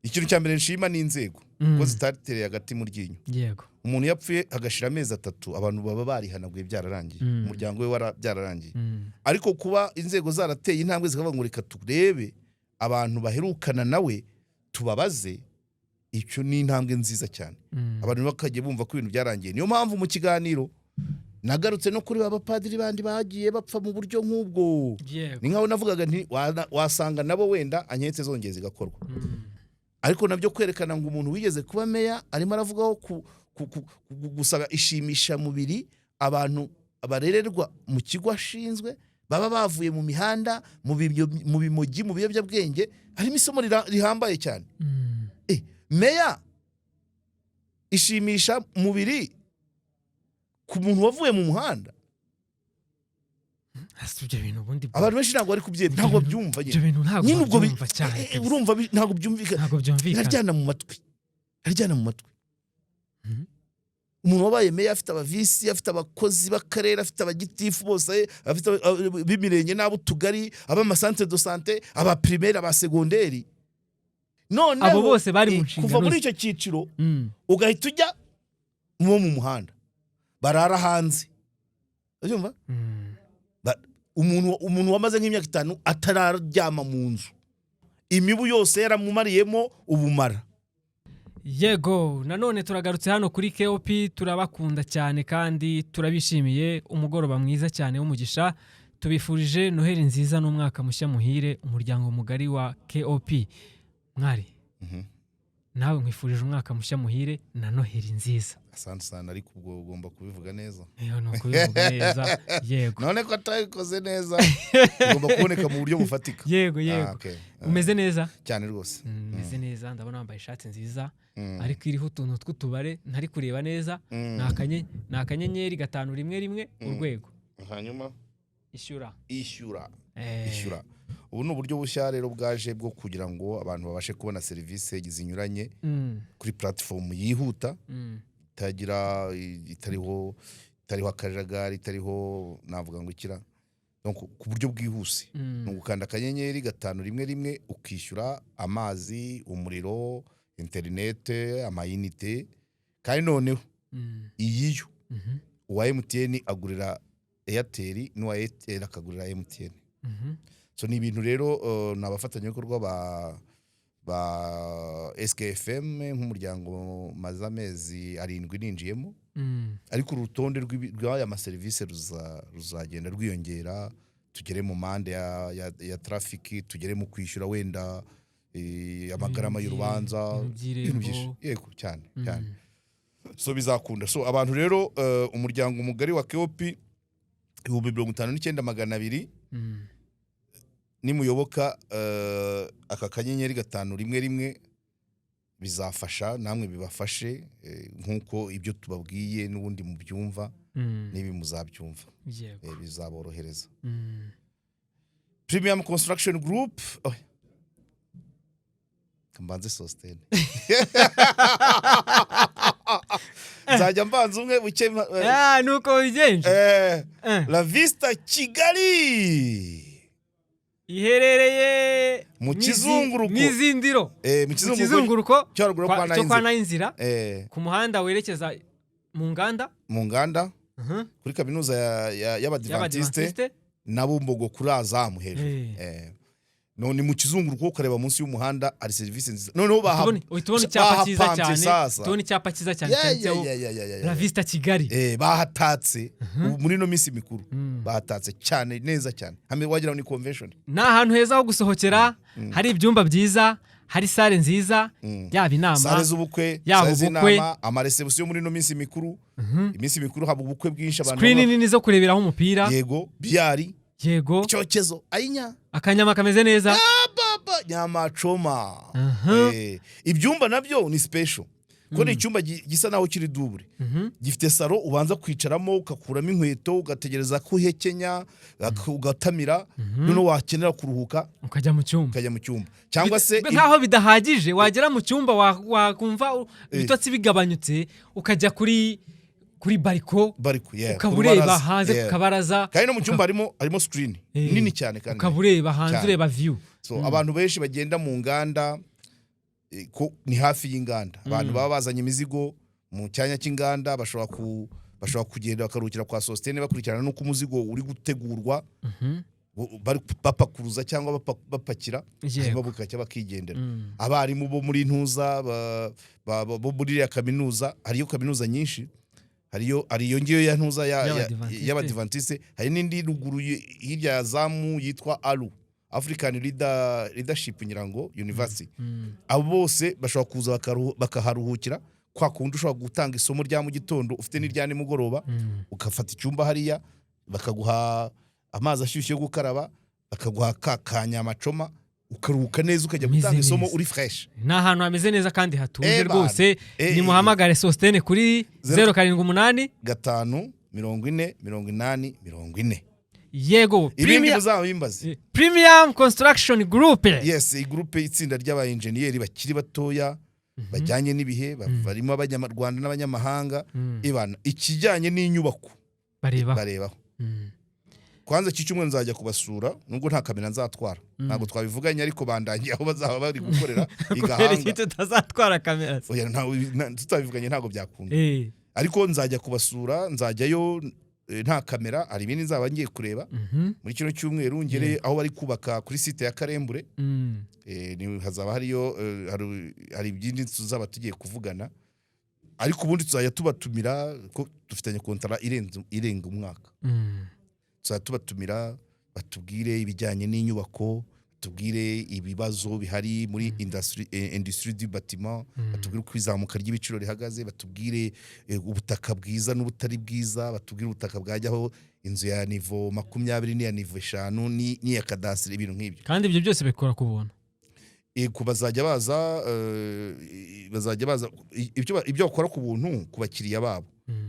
Ikintu cya mbere nshima ni inzego ko zitatereye agati mu ryinyo. Umuntu yapfuye agashira amezi 3, abantu baba barihanaguye, byararangiye, umuryango we byararangiye. Ariko kuba inzego zarateye intambwe zikavuga ngo reka turebe abantu baherukana nawe tubabaze, icyo ni intambwe nziza cyane. Abantu bakajya bumva ko ibintu byarangiye. Niyo mpamvu mu kiganiro nagarutse no kuri ba bapadiri bandi bagiye bapfa mu buryo nk'ubwo. Ni nkaho navugaga nti wasanga nabo wenda enquête zongeye zigakorwa. Ariko nabyo kwerekana ngo umuntu wigeze kuba meya arimo aravugaho gusaba ishimishamubiri abantu barererwa mu kigo ashinzwe, baba bavuye mu mihanda, mu bimogi, mu biyobyabwenge, harimo isomo rihambaye cyane. Meya ishimisha mubiri ku muntu wavuye mu muhanda. Ese ibyo bintu ubundi Abantu benshi ntabwo bari kubyemera, ntabwo babyumva Ibyo nyine. bintu ntabwo Nyine ubwo babyumva cyane kabisa. Urumva ntabwo byumvikana. Ntabwo byumvikana. Biraryana mu matwi, biraryana mu matwi. Umuntu wabaye meya afite abavisi, afite abakozi b'akarere, afite abagitifu bose, afite b'imirenge n'ab'utugari, ab'amasantere de santé, aba primaire, aba secondaire, noneho Abo bose bari mu nshingano kuva muri ze. icyo cyiciro ugahita ujya mu bo mu muhanda barara hanze, urabyumva? Umuntu wamaze nk'imyaka 5 atararyama mu nzu, imibu yose yaramumariyemo ubumara. Yego, nanone turagarutse hano kuri KOP. Turabakunda cyane kandi turabishimiye. Umugoroba mwiza cyane w'umugisha, tubifurije Noheli nziza n'umwaka mushya muhire, umuryango mugari wa KOP. Mwari nawe nkwifurije umwaka mushya muhire na Noheli nziza. Asante sana, ariko ubwo ugomba kubivuga neza. Iyo ni ukubivuga neza, yego. None ko atabikoze neza, ugomba kuboneka mu buryo bufatika. Yego. Ah, okay. Umeze neza? Cyane rwose. Umeze neza, ndabona wambaye ishati nziza ariko iriho utuntu tw'utubare ntari kureba neza. Ni akanyenyeri 511 urwego. Hanyuma Ishyura. Ishyura. Ishyura. Ubu ni uburyo bushya rero bwaje bwo kugira ngo abantu babashe kubona serivisi zinyuranye kuri platform yihuta, itagira itariho akajagari, itariho navuga ngo ikira. Donc, ku buryo bwihuse ni ugukanda akanyenyeri 511 ukishyura amazi, umuriro, interinete, amayinite. Kandi noneho iyiyo uwa MTN agurira Airtel n'uwa Airtel akagurira MTN. So ni ibintu rero ni abafatanyabikorwa ba SKFM nk'umuryango maze amezi 7 ninjiyemo. Ariko urutonde rw'aya maserivisi ruzagenda rwiyongera, tugere mu mande ya traffic, tugere mu kwishyura wenda amagarama y'urubanza, Ibintu ibintu by'irembo. byinshi. Yego, cyane cyane. So bizakunda. So abantu rero, umuryango mugari wa KOP, 59,200, nimuyoboka aka kanyenyeri 511 bizafasha, namwe bibafashe, nk'uko ibyo tubabwiye n'ubundi mubyumva, n'ibi muzabyumva. Bizaborohereza. Premium Construction Group, oh. Mbanze Sostene, nzajya mbanza umwe buke. Ah, nuko bigenje. La Vista Kigali Iherereye Mu Kizunguruko. Mw'izindiro. Mu Mu Kizunguruko Kizunguruko cyo haruguru kwa cyo kwa Nayinzira. Nayinzira, ku muhanda werekeza mu nganda. Mu nganda, kuri kaminuza y'Abadivantiste Y'Abadivantiste. Na Bumbogo kuri Azamu hejuru. None mu Kizunguruko ukareba munsi y'umuhanda hari serivisi nziza noneho Uhita ubona icyapa cyiza bahapanze cyane. sasa. Tubona icyapa cyiza cyane cyanditseho La Vista Kigali. Bahatatse. Ubu muri ino minsi mikuru bahatatse cyane, neza cyane, hamwe wagira ngo ni convention. Ni ahantu heza ho gusohokera, hari ibyumba byiza, hari salle nziza, yaba inama, Salle z'ubukwe, yaba salle ubukwe. z'inama, amareception muri ino minsi mikuru. Iminsi mikuru haba ubukwe bwinshi, abantu Screen nini zo kureberaho umupira. Yego, biyari, icyokezo, ayinya. Akanyama kameze neza. Baba nyamacoma. Ibyumba nabyo ni special kuko ni icyumba gisa naho kiri double, gifite salon ubanza kwicaramo, ugakuramo inkweto, ugategereza ko uhekenya, ugatamira, noneho wakenera kuruhuka Ukajya mu cyumba. ukajya mu cyumba cyangwa se Nkaho bidahagije, wagera mu cyumba wakumva ibitotsi bigabanyutse, ukajya kuri balcon, Bari ku, yeah, ukaba ku ureba rubaraza. hanze ku kabaraza. Kandi no mu cyumba harimo screen nini cyane kandi Ukaba ureba hanze, Cyane. ureba view. So abantu benshi bagenda mu nganda. Ko ni hafi y'inganda, abantu baba bazanye imizigo mu cyanya cy'inganda bashobora kugenda bakaruhukira kwa Sositene, bakurikirana n'uko umuzigo uri gutegurwa, bari bapakuruza cyangwa bapakira, hanyuma bugacya bakigendera. Abarimu bo muri ntuza bo muri iriya kaminuza, hariyo kaminuza nyinshi, hariyo hari iyo ngiyo ya ntuza Y'Abadivantiste. y'Abadivantiste, hari n'indi ruguru hirya ya zamu yitwa ALU, African Leadership nyirango University. Abo bose bashobora kuza bakaharuhukira, kwa kundi ushobora gutanga isomo rya mu gitondo ufite n'irya nimugoroba, ugafata icyumba hariya, bakaguha amazi ashyushye yo gukaraba, bakaguha ka kanyamacoma, ukaruhuka neza, ukajya Umeze gutanga isomo neza. uri fresh. Ni ahantu hameze neza kandi hatuje. Eh, bana. Rwose nimuhamagare Sositene kuri 078 5 40 80 40. Yego. Ibindi muzabimbaze. Premium Construction Group. Yes, iyi groupe, itsinda ry'aba-enjeniyeri bakiri batoya bajyanye n'ibihe, barimo Abanyarwanda n'abanyamahanga. Ibana ikijyanye n'inyubako bareba barebaho. Kwanza iki cyumweru nzajya kubasura, nubwo nta kamera nzatwara, ntabwo twabivuganye, ariko bandangiye aho bazaba bari gukorera i Kubera iki Gahanga. tutazatwara kamera se? Oya, tutabivuganye ntabwo byakunda. Ariko nzajya kubasura, nzajyayo nta kamera, hari ibindi nzaba ngiye kureba muri kino cyumweru, ngere aho bari kubaka kuri site ya Karembure. Hazaba hariyo hari ibindi tuzaba tugiye kuvugana, ariko ubundi tuzajya tubatumira ko dufitanye kontara irenga umwaka. Tuzajya tubatumira batubwire ibijyanye n'inyubako, batubwire ibibazo bihari muri industrie du bâtiment, batubwire uko izamuka ry'ibiciro rihagaze, batubwire ubutaka bwiza n'ubutari bwiza, batubwire ubutaka bwajyaho inzu ya niveau 20 n'iya niveau 5 n'iya cadastre, ibintu nk'ibyo. Kandi ibyo byose bikora ku buntu. Ku bazajya baza ibyo bakora ku buntu ku bakiriya babo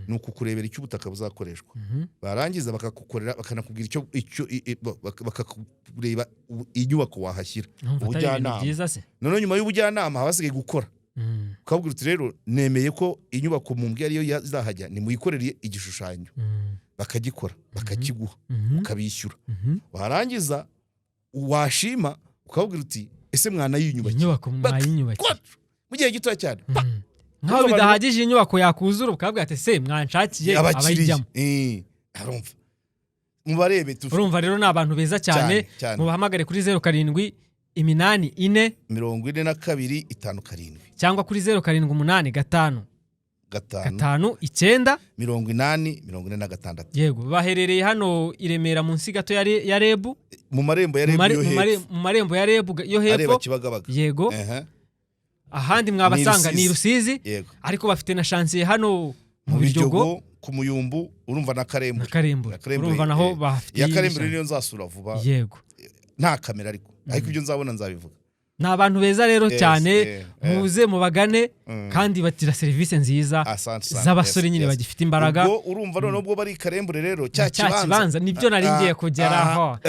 ni ukukurebera icyo ubutaka buzakoreshwa, barangiza bakakukorera, bakanakubwira icyo bakakureba inyubako wahashyira. Numva atari ibintu Ubujyanama. byiza se? Noneho nyuma y'ubujyanama haba hasigaye gukora, ukabwira uti: "Rero nemeye ko inyubako mumbwiye ariyo izahajya, nimuyikorere igishushanyo." Bakagikora, bakakiguha, ukabishyura. Warangiza washima, ukababwira uti: "Ese mwanayinyubakiye?" Inyubako mwayinyubakiye? Kwacu! Mu gihe gitoya cyane. Pa! Nkaho Urumva bidahagije, inyubako yakuzura, ukabwira ati: "Se mwanshakiye abakiriya abayijyamo?" Arumva mubarebe Urumva rero ni abantu beza cyane. Cyane, cyane. Mubahamagare kuri 0784 42 57 cyangwa kuri 0785 5 59 80 46. Yego, baherereye hano i Remera, munsi gato ya REB. Mu marembo ya Mu REB yo hepfo. Mu marembo ya REB yo areba hepfo. Kibagabaga. Yego. Ahandi mwabasanga ni i Rusizi. Yego. Ariko bafite na chantier hano mu mu Biryogo. Biryogo, ku Muyumbu, urumva na Karembure. Na Karembure. Na Karembure, Urumva naho bafite iya Karembure iyindi niyo nzasura vuba. Yego. Nta kamera, ariko ibyo nzabona nzabivuga. Ni abantu beza rero cyane. Muze mubagane kandi bagira serivisi nziza Asante sana. z'abasore Yes, nyine yes. bagifite imbaraga. Ubwo urumva noneho ubwo bari i Karembure rero, cya Na cya kibanza kibanza nibyo nari ngiye kugeraho.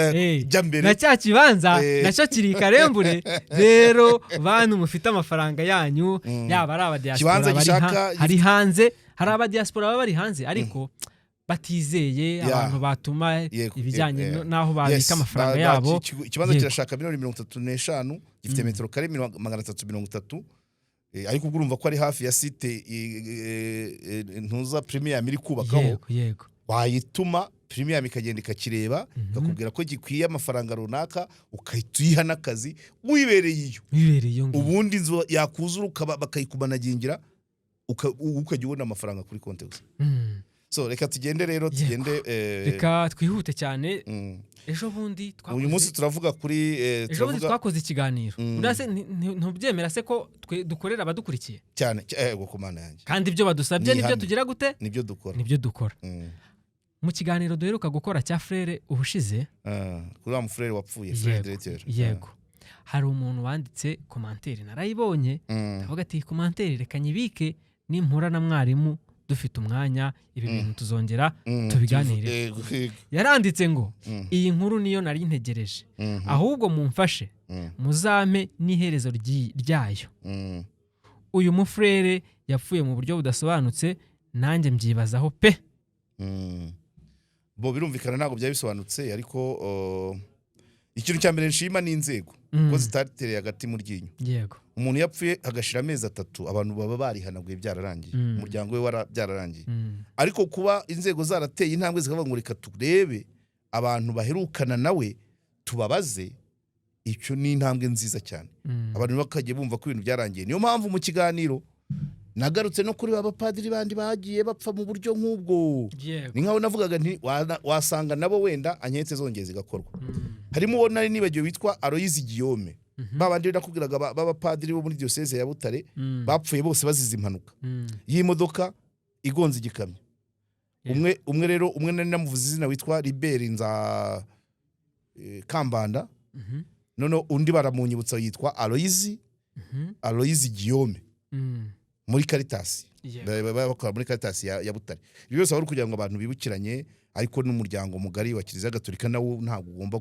Jya mbere. Na cya kibanza nacyo kiri i Karembure. Rero bantu mufite amafaranga yanyu, yaba ari abadiaspora Ikibanza bari hari hanze, hari abadiaspora baba bari hanze ariko batizeye abantu batuma ibijyanye n'aho babika amafaranga yabo. Ikibanza kirashaka miliyoni 35, gifite metero kare 330. Ariko ubwo urumva ko ari hafi ya site ntuza Premium iri kubakaho. yego yego Wayituma Premium ikagenda ikakireba, ikakubwira ko gikwiye amafaranga runaka, ukahita uyiha n'akazi wibereye iyo. Wibereye iyo ngiyo. Ubundi inzu yakuzura bakayikumanagingira, ukajya ubona amafaranga kuri konti gusa. So reka tugende rero, tugende. Reka twihute cyane. Ejo bundi Uyu munsi turavuga kuri ejo bundi turavuga twakoze ikiganiro. Uriya se ntubyemera se ko twe dukorera abadukurikiye? Cyane, yego, ku Mana yanjye. Kandi ibyo badusabye Ni nibyo ihame. tugira gute? Nibyo dukora. Nibyo dukora. Mu kiganiro duheruka gukora cya frère ubushize, Kuri wa mufurere wapfuye, frère directeur. Yego, hari umuntu wanditse commentaire, narayibonye, avuga ati: "Commentaire reka nyibike, nimpura na mwarimu dufite umwanya, ibi bintu tuzongera tubiganire." Yego, yego. Yaranditse ngo: "Iyi nkuru niyo nari ntegereje, ahubwo mumfashe muzampe n'iherezo ryayo. Uyu mufurere yapfuye mu buryo budasobanutse, nanjye mbyibazaho pe." Bo birumvikana ntabwo byari bisobanutse, ariko ikintu cya mbere nshima ni inzego. Ko zitatereye agati mu ryinyo. Umuntu yapfuye hagashira amezi 3, abantu baba barihanaguye, byararangiye. Umuryango we byararangiye. Ariko kuba inzego zarateye intambwe zikavuga ngo reka turebe abantu baherukana nawe tubabaze, icyo ni intambwe nziza cyane. Abantu bakajya bumva ko ibintu byarangiye. Niyo mpamvu mu kiganiro nagarutse no kuri ba bapadiri bandi bagiye bapfa mu buryo nk'ubwo. Ni nkaho navugaga nti wasanga nabo wenda enquête zongeye zigakorwa. Harimo uwo nari nibagiwe witwa Aloyizi Guillaume. Ba bandi nakubwiraga b'abapadiri bo muri diyoseze ya Butare bapfuye bose bazize impanuka y'imodoka igonze igikamyo. Umwe umwe rero, umwe nari namuvuze izina, witwa Liberi Nza Kambanda. Noneho undi baramunyibutsa, yitwa Aloyizi Aloyizi Guillaume muri Caritas. Bakora muri Caritas ya Butare. Ibyo byose aba ari kugira ngo abantu bibukiranye, ariko n'umuryango mugari wa Kiliziya Gatolika nawo ntabwo ugomba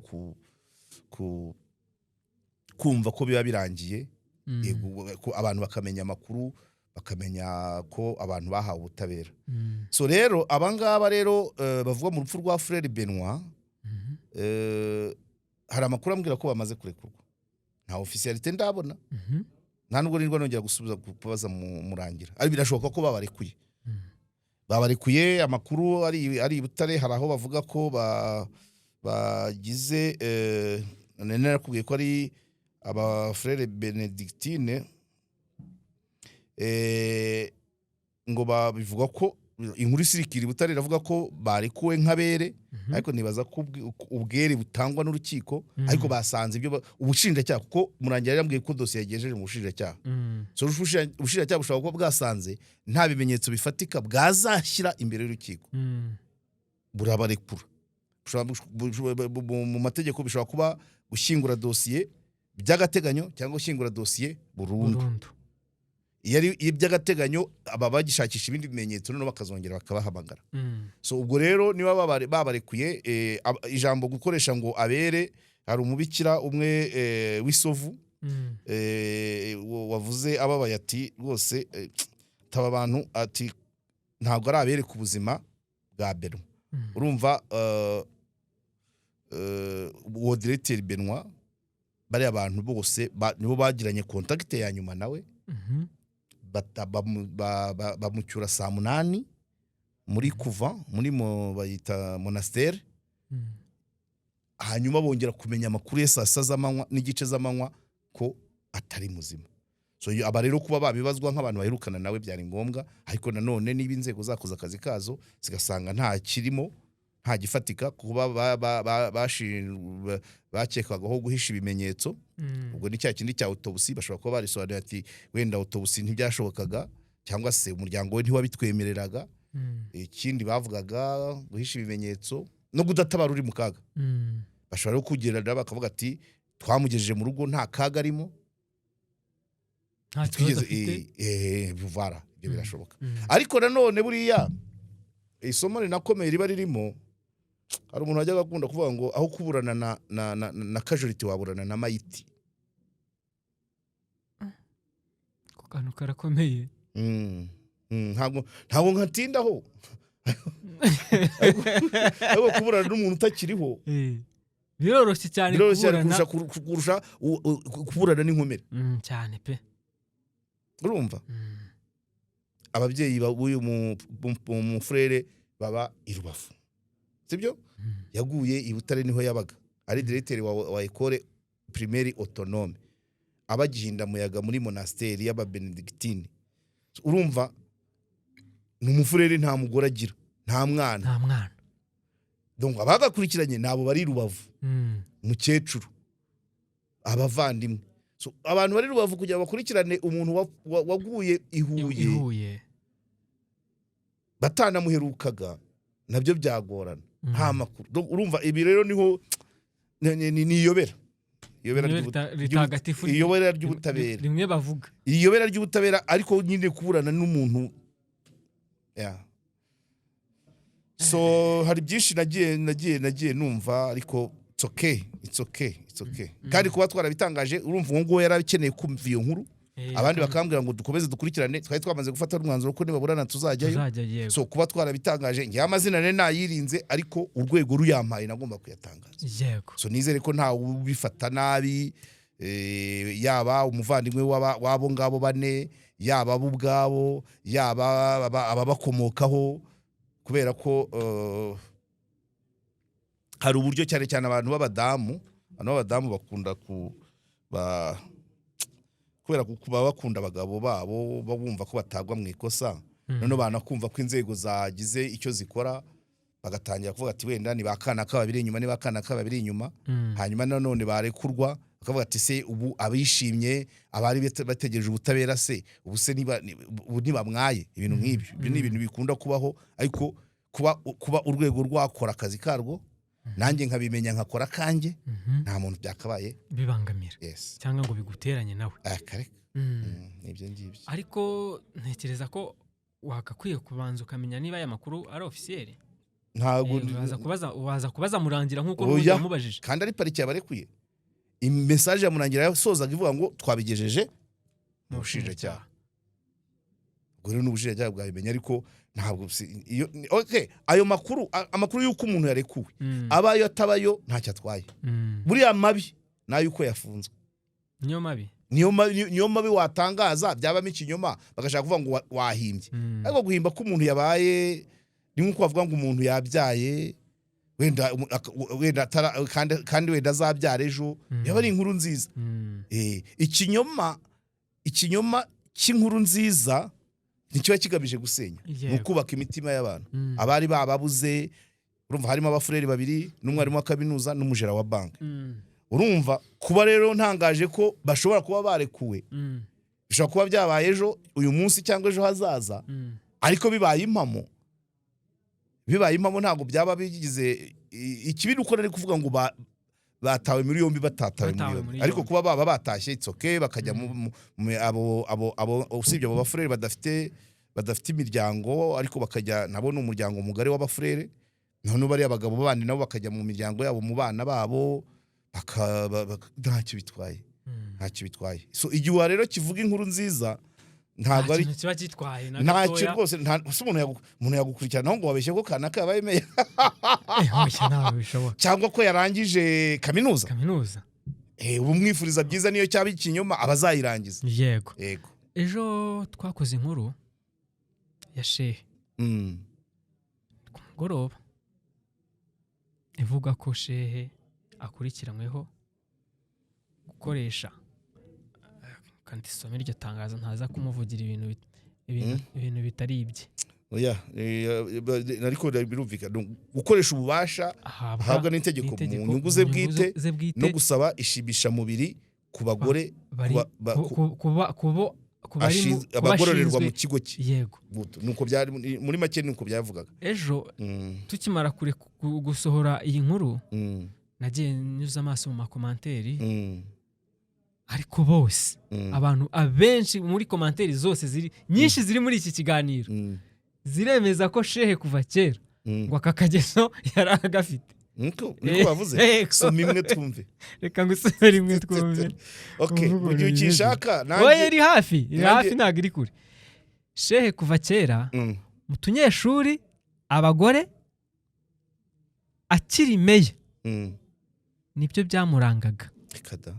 kumva ko biba birangiye. Yego, ko abantu bakamenya amakuru, bakamenya ko abantu bahawe ubutabera. So rero abangaba rero bavuga mu rupfu rwa Frère Benoit, hari amakuru ambwira ko bamaze kurekurwa. Nta officialité ndabona, nta nubwo nirwa nongera gusubiza kubaza mu Murangira, ariko birashoboka ko babarekuye. Babarekuye, amakuru ari i Butare. Hari aho bavuga ko bagize nari narakubwiye ko ari abafrere Benedictine, ngo babivuga ko inkuru isirikira i Butare iravuga ko barekuwe nk'abere, ariko nibaza ko ubwere butangwa n'urukiko. Ariko basanze ibyo ubushinjacyaha, kuko Murangira yari yambwiye ko dosiye yagejeje mu bushinjacyaha. So ubushinjacyaha bushobora kuba bwasanze nta bimenyetso bifatika bwazashyira imbere y'urukiko, burabarekura. Mu mategeko bishobora kuba gushyingura dosiye by'agateganyo cyangwa gushyingura dosiye burundu. Burundu. Iyo ari iby'agateganyo, aba bagishakisha ibindi bimenyetso, noneho bakazongera bakabahamagara. So ubwo rero niba babarekuye, ijambo gukoresha ngo abere, hari umubikira umwe w'isovu wavuze ababaye ati rwose taba abantu, ati ntabwo ari abere ku buzima bwa Benoit. Urumva uwo diregiteri Benoit, bariya bantu bose nibo bagiranye contact ya nyuma nawe. Bamucyura saa 8 muri kuva muri bayita monastère. Hanyuma bongera kumenya amakuru ye saa 6 z'amanywa n'igice z'amanywa ko atari muzima. So aba rero kuba babibazwa nk'abantu baherukana nawe byari ngombwa, ariko nanone niba inzego zakoze akazi kazo zigasanga nta kirimo, nta gifatika, kuba bakekwagaho guhisha ibimenyetso. Ubwo ni cya kindi cya autopsie, bashobora kuba barisobanuye ati wenda autopsie ntibyashobokaga, cyangwa se umuryango we ntiwabitwemereraga. Ikindi bavugaga guhisha ibimenyetso no kudatabara uri mu kaga. Bashobora no kugerera bakavuga ati twamugejeje mu rugo nta kaga arimo. Nta kibazo Twigeze afite. Vara ibyo birashoboka. Ariko nanone buriya isomo rinakomeye riba ririmo, hari umuntu wajyaga akunda kuvuga ngo aho kuburana na casualty waburana na mayiti. Ako kantu karakomeye. Ntabwo nkatindaho, ariko kuburana n'umuntu utakiriho Biroroshye cyane biroroshye cyane kuburana. kurusha kuburana n'inkomere. Cyane pe. Urumva ababyeyi b'uyu mufurere baba i Rubavu, sibyo? Yaguye i Butare, niho yabaga ari diregiteri wa école primaire autonome, aba Gihindamuyaga muri monasteri y'Ababenedictine. Urumva ni umufurere, nta mugore agira, nta mwana. Nta mwana. Donc abagakurikiranye ni abo bari i Rubavu, umukecuru, abavandimwe. So, abantu bari Rubavu kugira ngo bakurikirane umuntu waguye i Huye I Huye batanamuherukaga, nabyo byagorana. Nta makuru. Donc, urumva ibi rero niho ni iyobera, iyobera Iyobera ritagatifu iyobera ry'ubutabera. Rimwe bavuga. Iyobera ry'ubutabera, ariko nyine kuburana n'umuntu, yeah. So hari byinshi nagiye numva, ariko it's okay, it's okay, it's okay. Kandi kuba twarabitangaje, urumva uwo nguwo yari akeneye kumva iyo nkuru. Abandi bakambwira ngo dukomeze dukurikirane. Twari twamaze gufata umwanzuro ko nibaburana tuzajyayo. Tuzajya, yego. So kuba twarabitangaje, ngewe amazina nari nayirinze, ariko urwego ruyampaye nagomba kuyatangaza. So nizere ko ntawe ubifata nabi. Yaba umuvandimwe w'abo ngabo bane, yaba bo ubwabo, yaba ababakomokaho, kubera ko hari uburyo cyane cyane abantu b'abadamu bakunda ku ba kubera ko kuba bakunda abagabo babo, bumva ko batagwa mu ikosa. Noneho banakumva ko inzego zagize icyo zikora, bagatangira kuvuga ati: "Wenda ni ba kanaka babiri inyuma, ni ba kanaka babiri inyuma." Hanyuma nanone barekurwa, bakavuga ati: "Se ubu abishimye, abari bategereje ubutabera, se ubu se niba ubu ntibamwaye?" Ibintu nk'ibyo. Ibyo ni ibintu bikunda kubaho, ariko kuba urwego rwakora akazi karwo, nanjye nkabimenya, nkakora akanjye, nta muntu byakabaye bibangamira yes cyangwa ngo biguteranye nawe. Ah, kareka. Ni ibyo ngibyo. Ariko ntekereza ko wagakwiye kubanza ukamenya niba aya makuru ari officiel. Ntabwo. Waza kubaza Murangira nk'uko Oya. n'ubundi wamubajije. Kandi ari parike yabarekuye. Message ya Murangira yasozaga ivuga ngo: "Twabigejeje mu bushinjacyaha." Ubwo rero n'ubushinjacyaha bwabimenya, ariko ntabwo iyo okay, ayo makuru, amakuru y'uko umuntu yarekuwe, abayo atabayo, ntacyo atwaye. Buriya mabi ni ay'uko yafunzwe. Niyo mabi. Niyo mabi watangaza byabamo ikinyoma, bagashaka kuvuga ngo wahimbye. Ariko guhimba ko umuntu yabaye ni nk'uko bavuga ngo umuntu yabyaye, wenda wenda kandi wenda azabyara ejo, yaba ari inkuru nziza. Ikinyoma cy'inkuru nziza ntikiba kigamije gusenya, ni ukubaka imitima y'abantu abari bababuze. Urumva harimo abafureri babiri n'umwarimu wa kaminuza n'umujera wa banki. Urumva kuba rero ntangaje ko bashobora kuba barekuwe, bishobora kuba byabaye ejo, uyu munsi cyangwa ejo hazaza. Ariko bibaye impamo ntabwo byaba bigize ikibi. Ni uko nari kuvuga ngo batawe muri yombi, batatawe muri Batawe yombi. muri Ariko yombi. kuba baba batashye, it's okay, bakajya mu abo usibye abo bafurere badafite imiryango, ariko bakajya nabo ni umuryango mugari w'abafurere. Noneho bariya abagabo bandi nabo bakajya mu miryango yabo, mu bana babo, ntacyo bitwaye. Ntacyo bitwaye. So igihuha rero kivuga inkuru nziza ntabwo Nta ari kintu kiba gitwaye na ntacyo gatoya. Rwose ese umuntu yagukurikiranaho ngo wabeshye ko kanaka yabaye meya? Oya, ntabwo bishoboka. Cyangwa ko yarangije kaminuza? Kaminuza. Ubu mwifuriza byiza, niyo cyaba ikinyoma aba azayirangiza. Yego. Yego. Ejo twakoze inkuru ya shehe ku mugoroba, ivuga ko shehe akurikiranyweho gukoresha, kandi isome iryo tangazo, ntaza kumuvugira ibintu bitari ibye. Oya, ariko birumvikana, gukoresha ububasha ahabwa ahabwa n'itegeko mu nyungu ze bwite ze bwite no gusaba ishimishamubiri ku bagore bari ku bari abagororerwa ku mu bashinzwe- kigo cye. Yego. Buto. Nuko byari muri make, nuko byavugaga. Ejo tukimara kure gusohora iyi nkuru, nagiye nyuza amaso mu ma commentaires, ariko bose, abantu abenshi muri commentaires zose ziri nyinshi ziri muri iki kiganiro, ziremeza ko shehe kuva kera ngo aka kageso yari agafite. Niko bavuze? Yego. Soma imwe twumve. Reka ngusomere imwe twumve. Okay. Uvuga Mu gihe ibintu. ukishaka Oya, nanjye iri hafi, iri hafi, ntabwo iri kure. Shehe kuva kera mu tunyeshuri, abagore, akiri meya, nibyo byamurangaga. Reka da.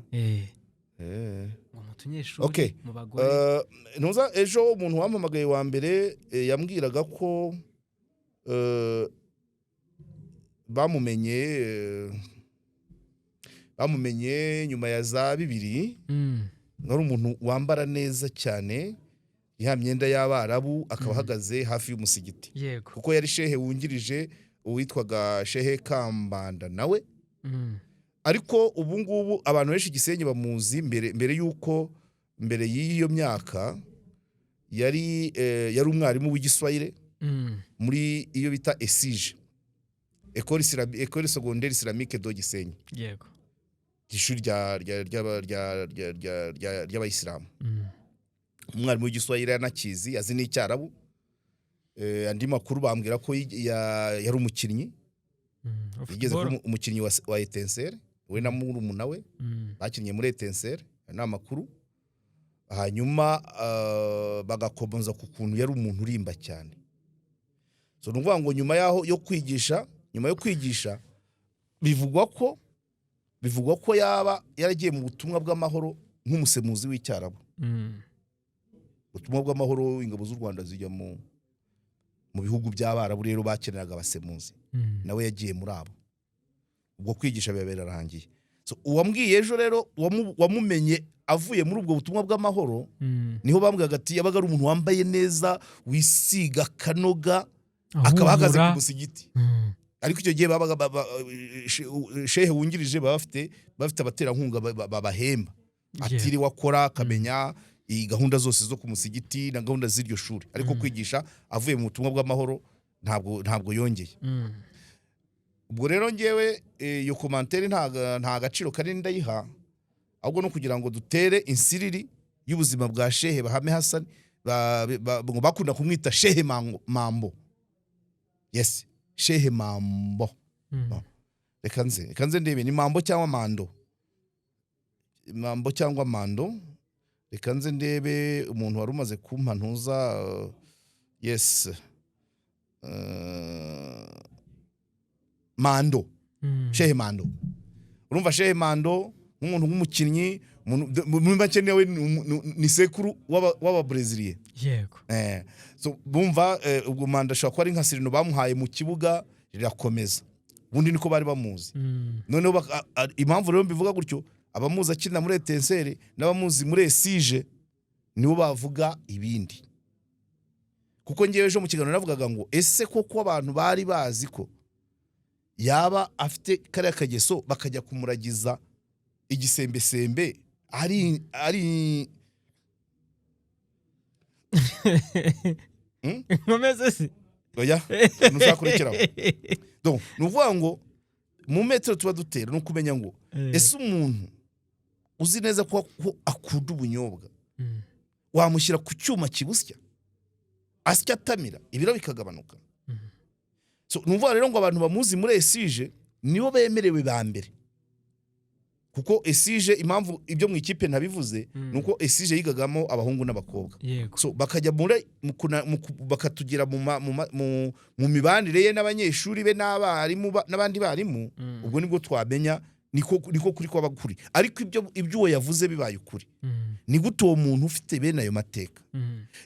Ngo mu tunyeshuri, mu bagore. Ntuza ejo umuntu wampamagaye wa mbere, yambwiraga ko bamumenye nyuma ya za 2000. Wari umuntu wambara neza cyane, ya myenda y'Abarabu, akaba ahagaze hafi y'umusigiti, kuko yari shehe wungirije uwitwaga Shehe Kambanda nawe. Ariko ubu ngubu abantu benshi Gisenyi bamuzi mbere y'uko, mbere y'iyo myaka yari umwarimu w'Igiswahili muri iyo bita ESIGE, École Secondaire Islamique de Gisenyi, ishuri ry'Abayisilamu. Umwarimu w'Igiswahili, yanakizi, azi n'Icyarabu. Andi makuru bambwira ko yari umukinnyi. Yigeze Football. kuba umukinnyi wa Etincelle, we na murumuna we. Bakinnye muri Etincelle, ayo ni amakuru. Hanyuma bagakomeza ku kuntu yari umuntu urimba cyane. So ni ukuvuga ngo nyuma yaho yo kwigisha, nyuma yo kwigisha, bivugwa ko Bivugwa ko yaba yaragiye mu butumwa bw'amahoro nk'umusemuzi w'Icyarabu. Ubutumwa bw'amahoro, ingabo z'u Rwanda zijya mu bihugu by'Abarabu, rero bakeneraga abasemuzi. Nawe yagiye muri abo. Ubwo kwigisha biba birarangiye. So, uwambwiye ejo rero wamumenye avuye muri ubwo butumwa bw'amahoro, niho bambwiraga ati yabaga ari umuntu wambaye neza, wisiga akanoga, akaba ahagaze ku Ahumura. musigiti. Ariko icyo gihe babaga shehe wungirije baba bafite abaterankunga babahemba, atiriwe akora, akamenya iyi gahunda zose zo ku musigiti na gahunda z'iryo shuri. Ariko kwigisha avuye mu butumwa bw'amahoro ntabwo yongeye. Ubwo rero ngewe iyo commentaire nta gaciro kanini ndayiha, ahubwo no kugira ngo dutere insiriri y'ubuzima bwa Shehe Bahame Hassan, ngo bakunda kumwita Shehe Mambo. Yes, Shehe Mambo. No. Reka nze ndebe ni Mambo cyangwa Mando, Mambo cyangwa Mando. Reka nze ndebe umuntu wari umaze kumpa ntuza. Yes, Mando. Shehe Mando. Urumva Shehe Mando nk'umuntu w'umukinnyi, muri make nawe ni sekuru w'Ababreziliye. So bumva ubwo Mando ashobora kuba ari nka surnom bamuhaye mu kibuga, rirakomeza. Ubundi niko bari bamuzi. Noneho impamvu rero mbivuga gutyo, abamuzi akina muri Etincelles n'abamuzi muri ESIGE nibo bavuga ibindi, kuko ngewe ejo mu kiganiro navugaga ngo ese koko abantu bari bazi ko yaba afite kariya kageso, bakajya kumuragiza igisembesembe ari Nkomeze se? Oya, ntushaka kurekeraho. Donc ni ukuvuga ngo mu metero tuba dutera ni ukumenya ngo ese umuntu uzi neza ko akunda ubunyobwa, wamushyira ku cyuma kibusya, asya atamira, ibiro bikagabanuka? So ni ukuvuga rero ngo abantu bamuzi muri ESIGE nibo bemerewe ba mbere, kuko ESIGE, impamvu ibyo mu ikipe ntabivuze, ni uko ESIGE yigagamo abahungu n'abakobwa. So bakajya muri mu kuna- mu ku- bakatugira mu ma- mu ma- mu- mu mibanire ye n'abanyeshuri be n'abarimu n'abandi barimu. Ubwo nibwo twamenya niko kuri kwaba kuri. Ariko ibyo uwo yavuze bibaye ukuri, ni gute uwo muntu ufite bene ayo mateka,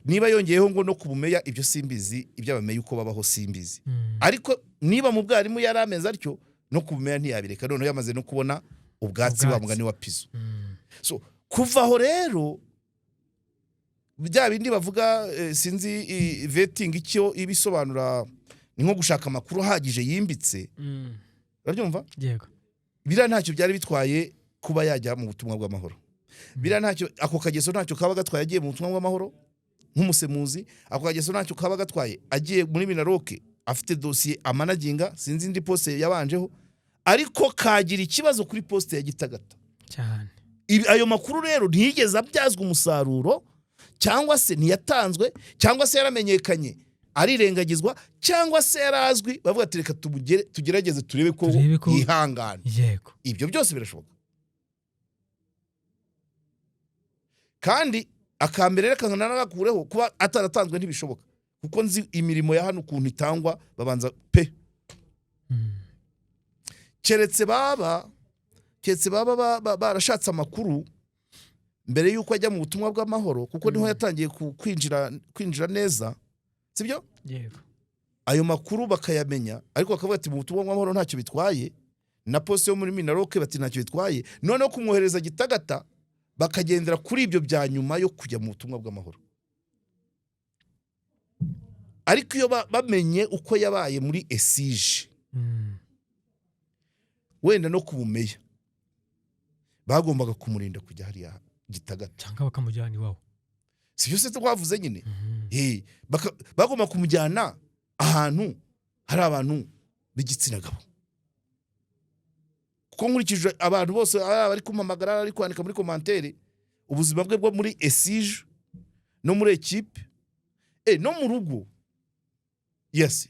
niba yongeyeho ngo no ku bumeya, ibyo simbizi, iby'abameya uko babaho simbizi, ariko niba mu bwarimu yari ameze atyo, no ku bumeya ntiyabireka, noneho yamaze no kubona ubwatsi, wa Ubwatsi. mugani wa Pizo. So kuva aho rero, bya bindi bavuga, sinzi vetting icyo ibisobanura, ni nko gushaka amakuru ahagije yimbitse. Urabyumva? Yego. Biriya ntacyo byari bitwaye kuba yajya mu butumwa bw'amahoro. Biriya ntacyo, ako kageso ntacyo kaba gatwaye agiye mu butumwa bw'amahoro nk'umusemuzi. Ako kageso ntacyo kaba gatwaye agiye muri MINALOC afite dosiye amanaginga, sinzi indi poste yabanjeho, ariko kagira ikibazo kuri poste ya Gitagata. Cyane. Ayo makuru rero ntiyigeze abyazwa umusaruro, cyangwa se ntiyatanzwe, cyangwa se yaramenyekanye arirengagizwa, cyangwa se yarazwi bavuga ati reka tugerageze turebe ko Turebe ko- yihangana. Ibyo byose birashoboka. Kandi akambere reka nagakureho, kuba ataratanzwe ntibishoboka, kuko nzi imirimo ya hano ukuntu itangwa, babanza pe. Keretse baba barashatse amakuru mbere y'uko ajya mu butumwa bw'amahoro, kuko niho yatangiye kwinjira neza, sibyo? Yego. Ayo makuru bakayamenya, ariko bakavuga ati mu butumwa bw'amahoro ntacyo bitwaye, na poste yo muri MINALOC bati ntacyo bitwaye, noneho kumwohereza Gitagata bakagendera kuri ibyo bya nyuma yo kujya mu butumwa bw'amahoro. Ariko iyo bamenye uko yabaye muri ESIGE, wenda no kubumeya bagombaga kumurinda kujya hariya Gitagata. Cyangwa bakamujyana iwabo. Si byo se twavuze nyine? Bagomba kumujyana ahantu hari abantu b'igitsina gabo, kuko nkurikije abantu bose ari abari kumpamagara, ari kwandika muri commentaire, ubuzima bwe bwo muri ESIGE no muri ekipe, no mu rugo, yes.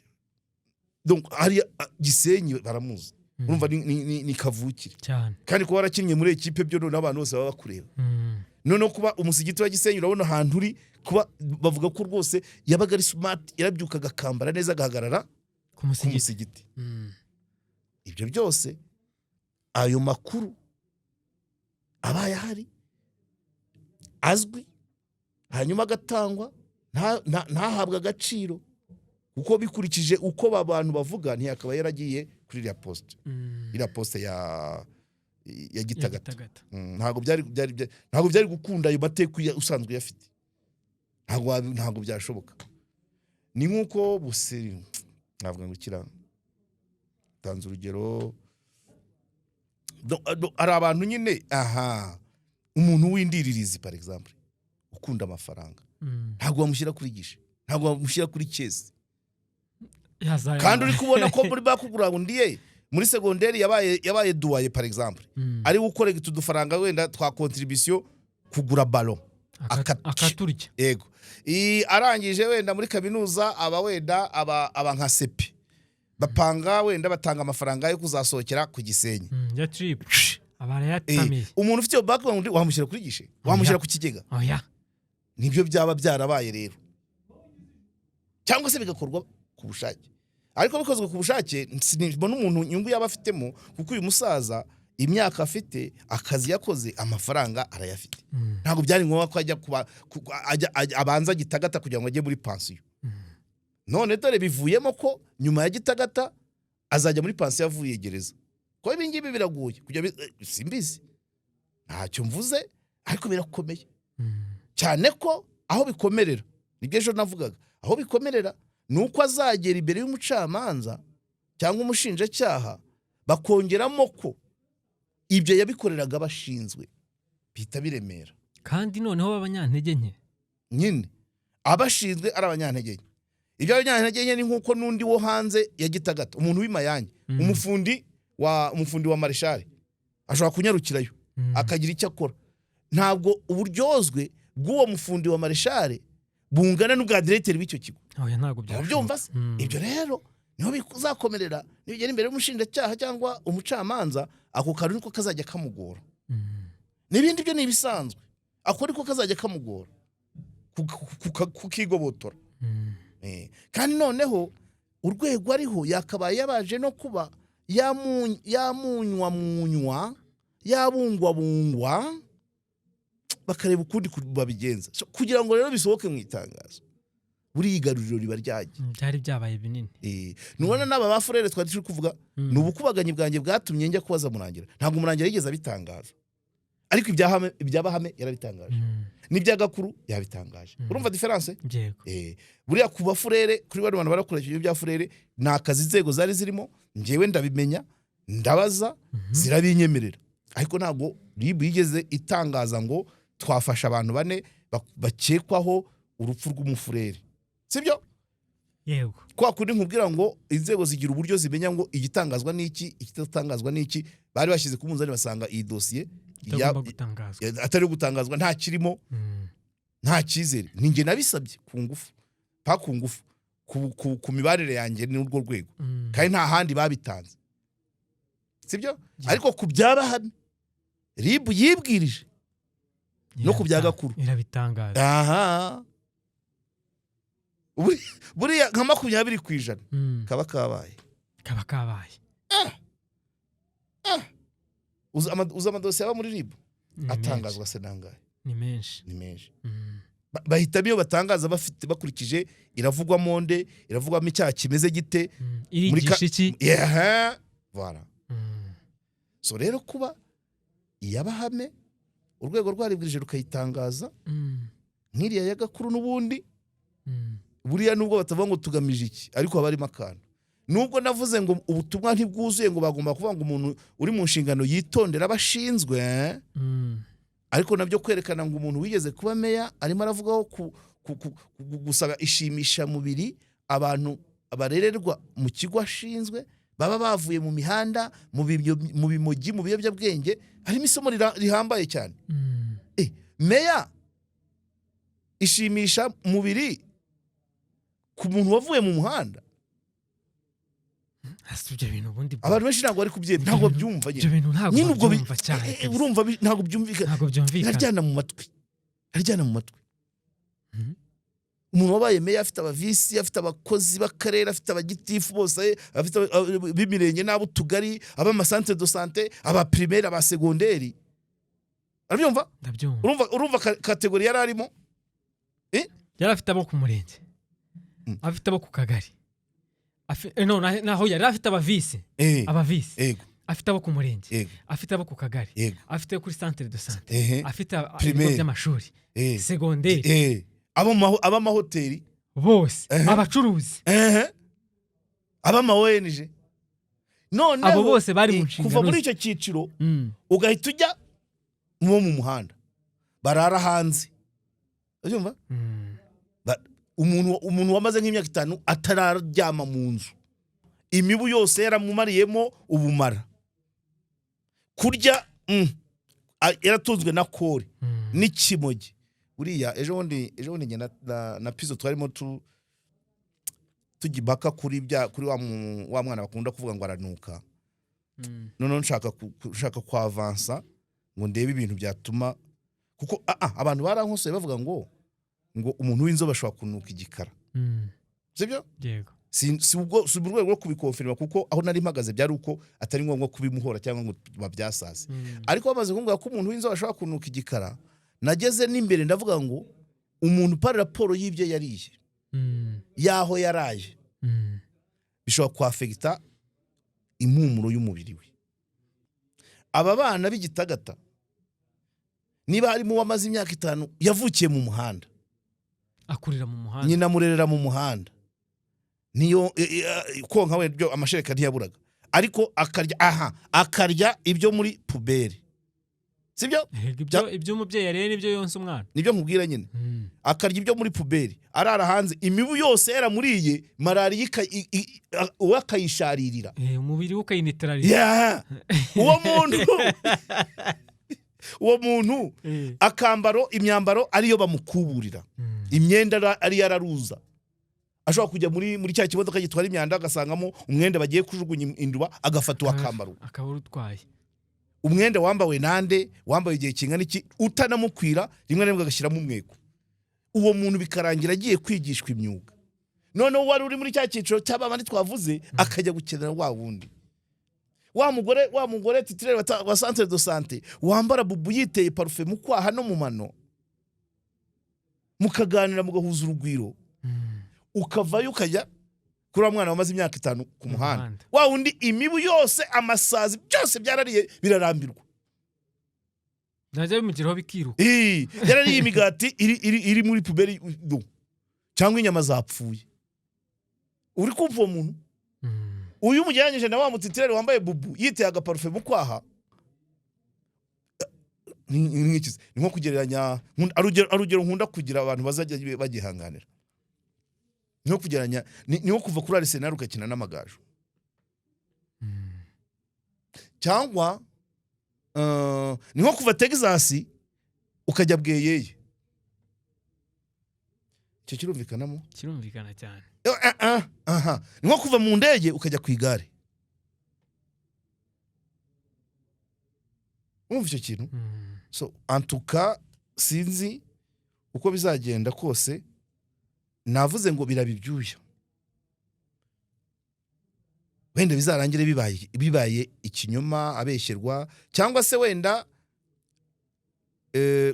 Donc hariya Gisenyi baramuzi. Urumva ni kavukire. Cyane. Kandi kuba warakinnye muri ekipe byo, noneho abantu bose baba bakureba. Noneho kuba umusigiti wa Gisenyi, urabona ahantu uri, kuba bavuga ko rwose yabaga ari smart, yarabyukaga akambara neza, agahagarara ku ku musigiti. musigiti. Ibyo byose Ayo makuru abaye ahari, azwi, hanyuma agatangwa, ntahabwe agaciro, kuko bikurikije uko abantu bavuga, ntiyakaba yaragiye kuri iriya poste, iriya poste ya Ya Gitagata. Gitagata. Ntabwo byari gukunda. Ayo mateka usanzwe uyafite, ntabwo byashoboka. Ni nk'uko buse navuga ngo kira tanze urugero. Hari abantu nyine, aha, umuntu w'indiririzi, par exemple, ukunda amafaranga, ntabwo bamushyira kuri guichet, ntabwo bamushyira kuri caisse. Yazaya. Kandi uri kubona ko muri background ye muri segonderi yabaye doyen, par exemple, ari gukora utu dufaranga wenda twa contribution, kugura ballon. Akaturya. Yego. Arangije wenda muri kaminuza, aba wenda aba nka CP, bapanga wenda batanga amafaranga yo kuzasohokera ku Gisenyi. Ya trip aba arayatamiye. Umuntu ufite iyo background wamushyira kuri guichet? Wamushyira ku kigega? Oya. Nibyo byaba byarabaye rero, cyangwa se bigakorwa ku bushake. Ariko bikozwe ku bushake, simbona umuntu inyungu yaba afitemo, kuko uyu musaza, imyaka afite, akazi yakoze, amafaranga arayafite. Ntabwo byari ngombwa ko ajya kuba abanza Gitagata kugira ngo ajye muri pansiyo. None dore bivuyemo ko nyuma ya Gitagata azajya muri pansiyo avuye gereza. Ko ibi ngibi biragoye kujya simbizi, ntacyo mvuze, ariko birakomeye cyane. Ko aho bikomerera, nibyo ejo navugaga, aho bikomerera ni uko azagera imbere y'umucamanza cyangwa umushinjacyaha, bakongeramo ko ibyo yabikoreraga bashinzwe, bihita biremera. Kandi noneho b'abanyantege nke. Nyine abashinzwe ari abanyantege nke. Ibyo abanyantege nke ni nk'uko n'undi wo hanze ya Gitagata, umuntu w'imayange, umufundi wa marishari ashobora kunyarukirayo, akagira icyo akora. Ntabwo uburyozwe bw'uwo mufundi wa marishari bungana n'ubwa diregiteri w'icyo kigo. Oya, ntabwo byashoboka. Ubyumva se? Ibyo rero niho bizakomerera, nibigera imbere y'umushinjacyaha cyangwa umucamanza. Ako kantu niko kazajya kamugora. N'ibindi byo ni ibisanzwe, ako niko kazajya kamugora kukigobotora. Kandi noneho urwego ariho yakabaye yabaje no kuba yamunywa munywa, yabungwabungwa, bakareba ukundi babigenza. So, kugira ngo rero bisohoke mu itangazo, buriya igaruriro riba ryagiye. Byari byabaye binini. Nubona n'aba ba furere twari turi kuvuga, ni ubukubaganyi bwanjye bwatumye njya kubaza Murangira. Ntabwo Murangira yigeze abitangaza, ariko ibyabahame yarabitangaje, n'ibya Gakuru yabitangaje. Urumva différence? Yego. Buriya ku bafurere, kuri bano bantu barakora ibyo bya furere, ni akazi inzego zari zirimo. Njyewe ndabimenya, ndabaza, zirabinyemerera, ariko ntabwo RIB yigeze itangaza ngo twafashe abantu bane bakekwaho urupfu rw'umufurere, sibyo? Yego. Kwa kundi nkubwira ngo inzego zigira uburyo zimenya ngo igitangazwa n'iki, ikidatangazwa n'iki. Bari bashyize ku munzani, basanga iyi dosiye itagomba gutangazwa. Atari gutangazwa, nta kirimo, nta cyizere. Ni njye nabisabye ku ngufu, pa ku ngufu, ku mibanire yanjye n'urwo rwego, kandi nta handi babitanze, sibyo? Ariko ku byabahame RIB yibwirije no ku bya Gakuru. Irabitangaza. Aha. Buriya nka 20% kaba kabaye. Kaba kabaye. Uzi amadosiye aba muri RIB Ni atangazwa se nangahe? Ni menshi. Ni menshi. Bahitamo iyo batangaza bafite, bakurikije iravugwamo nde, iravugwamo icyaha kimeze gite. Irigisha iki? Yeah, voilà. So rero kuba iyabahame urwego rwaribwirije rukayitangaza, nk'iriya ya Gakuru n'ubundi, buriya nubwo batavuga ngo tugamije iki, ariko haba harimo akantu. Nubwo navuze ngo ubutumwa ntibwuzuye, ngo bagomba kuvuga ngo umuntu uri mu nshingano yitondera abashinzwe, ariko nabyo kwerekana ngo umuntu wigeze kuba meya arimo aravugaho gusaba ishimishamubiri abantu barererwa mu kigo ashinzwe, baba bavuye mu mihanda, mu bimogi, mu biyobyabwenge, harimo isomo rihambaye cyane. Meya ishimisha mubiri ku muntu wavuye mu muhanda. Ese ibyo bintu ubundi Abantu benshi ntabwo bari kubyemera, ntabwo babyumva ibyo nyine. bintu ntabwo Nyine ubwo babyumva cyane kabisa. Urumva ntabwo byumvikana. Ntabwo byumvikana. Biraryana mu matwi, biraryana mu matwi. Umuntu wabaye meya afite abavisi, afite abakozi b'akarere, afite abagitifu bose, afite b'imirenge n'ab'utugari, ab'ama centre de santé, aba primaire, aba secondaire, arabyumva? Ndabyumva. Urumva catégorie yari arimo? Yari afite abo ku murenge, afite abo ku kagari, no, naho yari afite abavisi, abavisi, afite abo ku murenge, afite abo ku kagari, afite kuri centre de santé, afite ibigo Primaire. by'amashuri, secondaire, Ab'amahoteli, bose, abacuruzi. Ab'ama ONG. Noneho Abo bose bari mu nshingano kuva muri ze. icyo cyiciro ugahita ujya mu bo mu muhanda barara hanze, urabyumva? Mm. Umuntu wamaze nk'imyaka 5 atararyama mu nzu, imibu yose yaramumariyemo ubumara, kurya yaratunzwe na kore n'ikimogi. Buriya ejo bundi njye na Pizo twarimo tujya impaka kuri wa mwana bakunda kuvuga ngo aranuka. Noneho nshaka kwavansa ngo ndebe ibintu byatuma, kuko abantu barankosoye bavuga ngo umuntu w'inzobe ashobora kunuka igikara. Sibyo? Yego. Si mu rwego rwo kubikonfirima, kuko aho nari mpagaze byari uko atari ngombwa kubimuhora cyangwa ngo babyasaze. Ariko bamaze kumbwira ko umuntu w'inzobe ashobora kunuka igikara, nageze n'imbere ndavuga ngo umuntu par rapport y'ibyo yariye, y'aho yaraye, bishobora kwafekita impumuro y'umubiri we. Aba bana b'igitagata, niba harimo uwamaze imyaka 5 yavukiye mu muhanda, akurira mu muhanda, nyina amurerera mu muhanda, niyo konka we byo amashereka ntiyaburaga, ariko akarya, aha akarya ibyo muri poubelle, sibyo? Erega ibyo umubyeyi yariye nibyo yonsa umwana. Nibyo nkubwira nyine. Akarya ibyo muri poubelle, arara hanze, imibu yose yaramuriye, malariya uwe akayisharirira. Umubiri we ukayinitarariza. Yeah! Uwo muntu akambaro, imyambaro ariyo bamukuburira, imyenda ariyo araruza, ashobora kujya muri cya kimodoka gitwara imyanda agasangamo umwenda bagiye kujugunya induba, agafata uwakambaro. Akaba urutwaye. Umwenda wambawe nande, wambaye igihe kingana iki, utanamukwira, rimwe na rimwe agashyiramo umweko. Uwo muntu bikarangira agiye kwigishwa imyuga, noneho wari uri muri cya cyiciro cy'abandi twavuze akajya gukenera wa wundi, wa mugore titulaire wa centre de santé wambara bubu, yiteye parufe mu kwaha no mu mano, mukaganira, mugahuza urugwiro, ukavayo ukajya kuri wa mwana wamaze imyaka 5 ku muhanda, muhanda. Wa wundi imibu yose, amasazi, byose byarariye birarambirwa. Byajya bimugeraho bikiruka. Ii, yarariye imigati iri muri poubelle du, cyangwa inyama zapfuye. Uri kumva uwo muntu? Mm. Uyu umugereranyije na wa mutitulaire wambaye bubu, yiteye agaparufe mu kwaha, ni nk'iki se? Ni nko kugereranya, urugero nkunda kugira abantu bazajya bagihanganira, ni nko kugereranya, ni nko kuva kuri Arsenal ugakina n'Amagaju, cyangwa ni nko kuva Texas ukajya Bweyeye. Icyo kirumvikanamo? Kirumvikana cyane. Aha. Ni nko kuva mu ndege ukajya ku igare. Urumva icyo kintu? Mm. So antuka sinzi uko bizagenda kose, navuze ngo biraba ibyuya, wenda bizarangire bibaye ikinyoma, abeshyerwa, cyangwa se wenda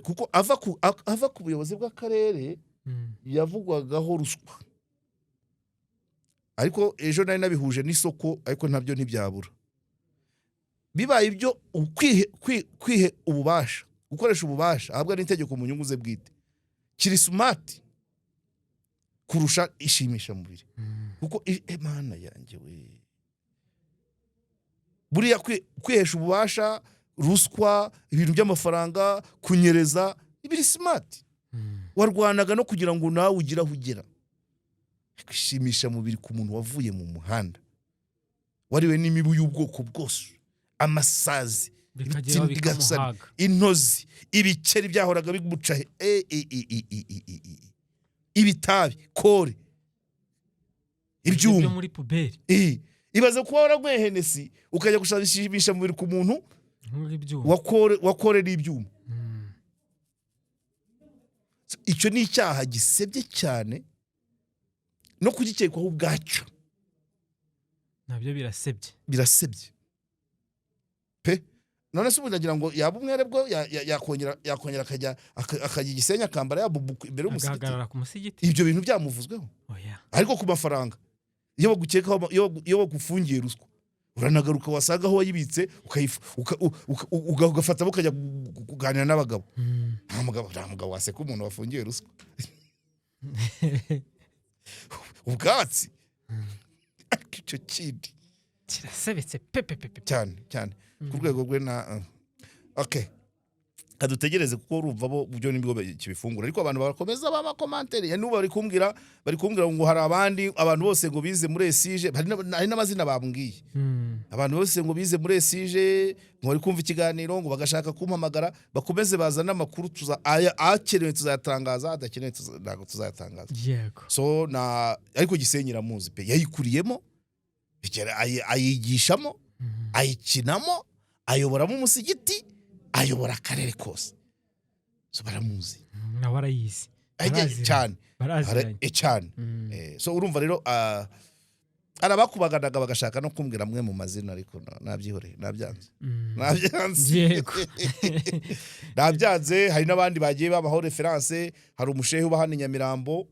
kuko ava ku buyobozi bw'akarere yavugwagaho ruswa, ariko ejo nari nabihuje n'isoko, ariko nabyo ntibyabura. Bibaye ibyo kwihe ububasha, gukoresha ububasha ahabwa n'itegeko mu nyungu ze bwite, kiri smart kurusha ishimisha mubiri, kuko Mana yanjye we, buriya kwihesha ububasha, ruswa, ibintu by'amafaranga, kunyereza, biri smart. Warwanaga no kugira ngo nawe ugire aho ugera. Kwishimisha mubiri ku muntu wavuye mu muhanda, wariwe n'imibu y'ubwoko bwose, amasazi, bikageraho ibitindi bikamuhaga, intozi, ibikeri byahoraga bimuca ibitabi, kore, ibyo ibyuma muri poubelle. Ibaze kuba waranyweye Hennessy ukajya gushimisha mubiri ku muntu nk'ibyuma wa kore n'ibyuma. Icyo ni icyaha gisebye cyane. No kugikekwaho ubwacyo Nabyo birasebye. Birasebye pe. None se ubu ndagira ngo yaba umwere bwo yakongera akajya igisenyi, akambara yabubu imbere y'umusigiti, agahagarara ku musigiti? Ibyo bintu byamuvuzweho? Oya. Ariko ku mafaranga, iyo bagukekaho, iyo bagufungiye ruswa, uranagaruka, wasanga aho wayibitse ugafata ukajya kuganira n'abagabo. Nta mugabo waseka umuntu wafungiwe ruswa ubwatsi. Ariko icyo kindi Kirasebetse pe pe pe pe. Cyane cyane ku rwego rwe na okay, kadutegereze, kuko urumva bo byo nibwo kibifungura. Ariko abantu barakomeza b'amacommentaires n'ubu bari kumbwira ngo hari abandi, abantu bose ngo bize muri ESIGE, hari n'amazina bambwiye. Abantu bose ngo bize muri ESIGE ngo bari kumva ikiganiro, ngo bagashaka kumpamagara. Bakomeze bazane amakuru, akenewe tuzayatangaza, adakenewe ntabwo tuzayatangaza. So na ariko Gisenyi iramuzi pe, yayikuriyemo, ayigishamo, ayikinamo, ayoboramo umusigiti, ayobora akarere kose. So baramuzi. Nawe arayizi. Baraziranye. Cyane. Baraziranye. Cyane. So urumva rero, hari abakubaganaga bagashaka no kumbwira amwe mu mazina, ariko nabyihoreye, nabyanze. Nabyanze. Nabyanze. Hari n'abandi bagiye babaho référence. Hari umushehe uba hano i Nyamirambo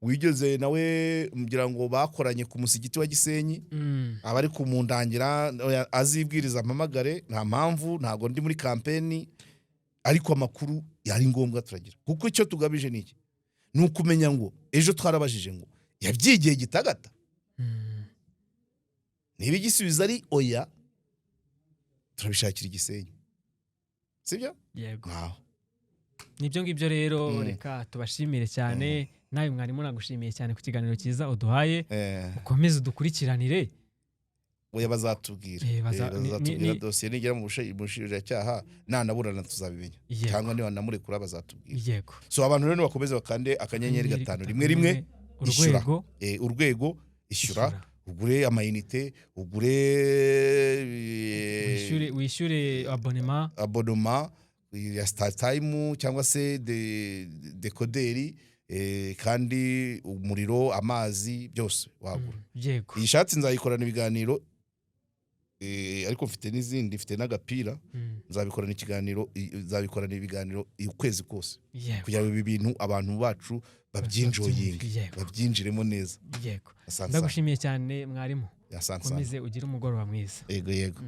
wigeze nawe ngira ngo bakoranye ku musigiti wa Gisenyi. Abari kumundangira, oya, azibwiriza mpamagare. Nta mpamvu, ntabwo ndi muri campaign, ariko amakuru yari ngombwa turagira, kuko icyo tugamije ni iki? Ni ukumenya ngo ejo twarabajije ngo yabyigiye Gitagata. Niba igisubizo ari oya, turabishakira Igisenyi, sibyo? Yego. Nkaho. Nibyo ngibyo rero. Reka tubashimire cyane. Nawe mwarimu, nagushimiye cyane ku kiganiro cyiza uduhaye. Ukomeze udukurikiranire. Oya, bazatubwira. Bazatubwira dosiye nigera mu bushinjacyaha, nanaburana tuzabimenya. Cyangwa niba namurekura bazatubwira. So abantu rero nibakomeze bakande *511 ishyura. #, # ishyura. Ishyura. Ugure amayinite, ugure Wishyure abonnement. Abonnement ya StarTimes cyangwa se décodeur, kandi umuriro, amazi, byose wagura. Iyi shati nzayikorana ibiganiro, ariko mfite n'izindi, mfite n'agapira. Nzabikorana ikiganiro, nzabikorana ibiganiro ukwezi kose kugira ngo ibi bintu abantu bacu babyinjoyinge, babyinjiremo neza. Yego. Asante sana. Ndagushimiye cyane mwarimu. Asante sana. Ukomeze ugire umugoroba mwiza. Yego.